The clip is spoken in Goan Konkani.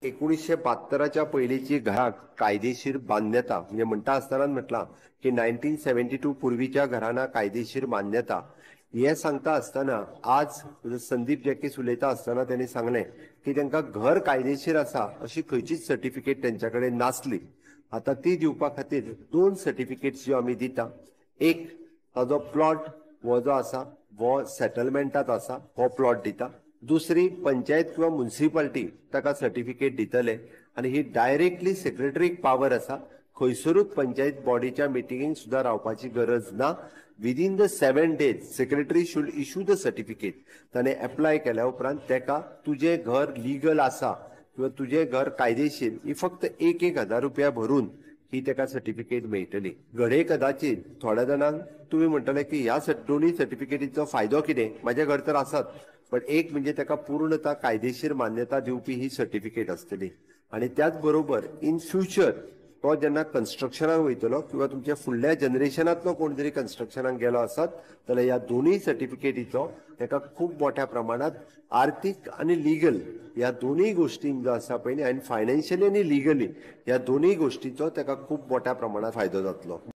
1972च्या पयलींची घराक कायदेशीर मान्यता, म्हणजे म्हणटा आसतना म्हटलां की 1972 पूर्वीच्या घरांना कायदेशीर मान्यता हे सांगता आसतना आज संदीप जॅकीस उलयता आसतना त्यांनी सांगलें की तांकां घर कायदेशीर आसा अशी खंयचीच सर्टिफिकेट तेंच्या कडेन नासली. आतां ती दिवपा खातीर 2 सर्टिफिकेट्स ज्यो आमी दिता, एक ताजो प्लॉट हो जो आसा हो सेटलमेंटात आसा हो प्लॉट दिता, दुसरी पंचायत किंवा म्युन्सिपाल्टी ताका सर्टिफिकेट दितले आनी ही डायरेक्टली सेक्रेटरीक पावर आसा, खंयसरूच पंचायत बॉडीच्या मिटिंगेक सुद्दां रावपाची गरज ना. Within the 7 days secretary should issue the certificate. ताणें एप्लाय केल्या उपरांत ताका तुजें घर लिगल आसा किंवा तुजें घर कायदेशीर ही फक्त 1-1 हजार रुपया भरून ही ताका सर्टिफिकेट मेळटली. घडये कदाचित थोड्या जाणांक तुमी म्हणटले की ह्या दोन्ही सर्टिफिकेटीचो फायदो कितें, म्हाजें घर तर आसात, पण एक म्हणजे ताका पूर्णता कायदेशीर मान्यता दिवपी ही सर्टिफिकेट आसतली आनी त्याच बरोबर इन फ्युचर तो जेन्ना कन्स्ट्रक्शनाक वयतलो किंवा तुमच्या फुडल्या जनरेशनांतलो कोण जरी कन्स्ट्रक्शनाक गेलो आसत जाल्यार ह्या दोनूय सर्टिफिकेटीचो ताका खूब मोठ्या प्रमाणात आर्थीक आनी लिगल ह्या दोनूय गोश्टींक जो आसा पळय न्ही, आनी फायनान्शियली आनी लिगली ह्या दोनूय गोश्टीचो ताका खूब मोठ्या प्रमाणात फायदो जातलो.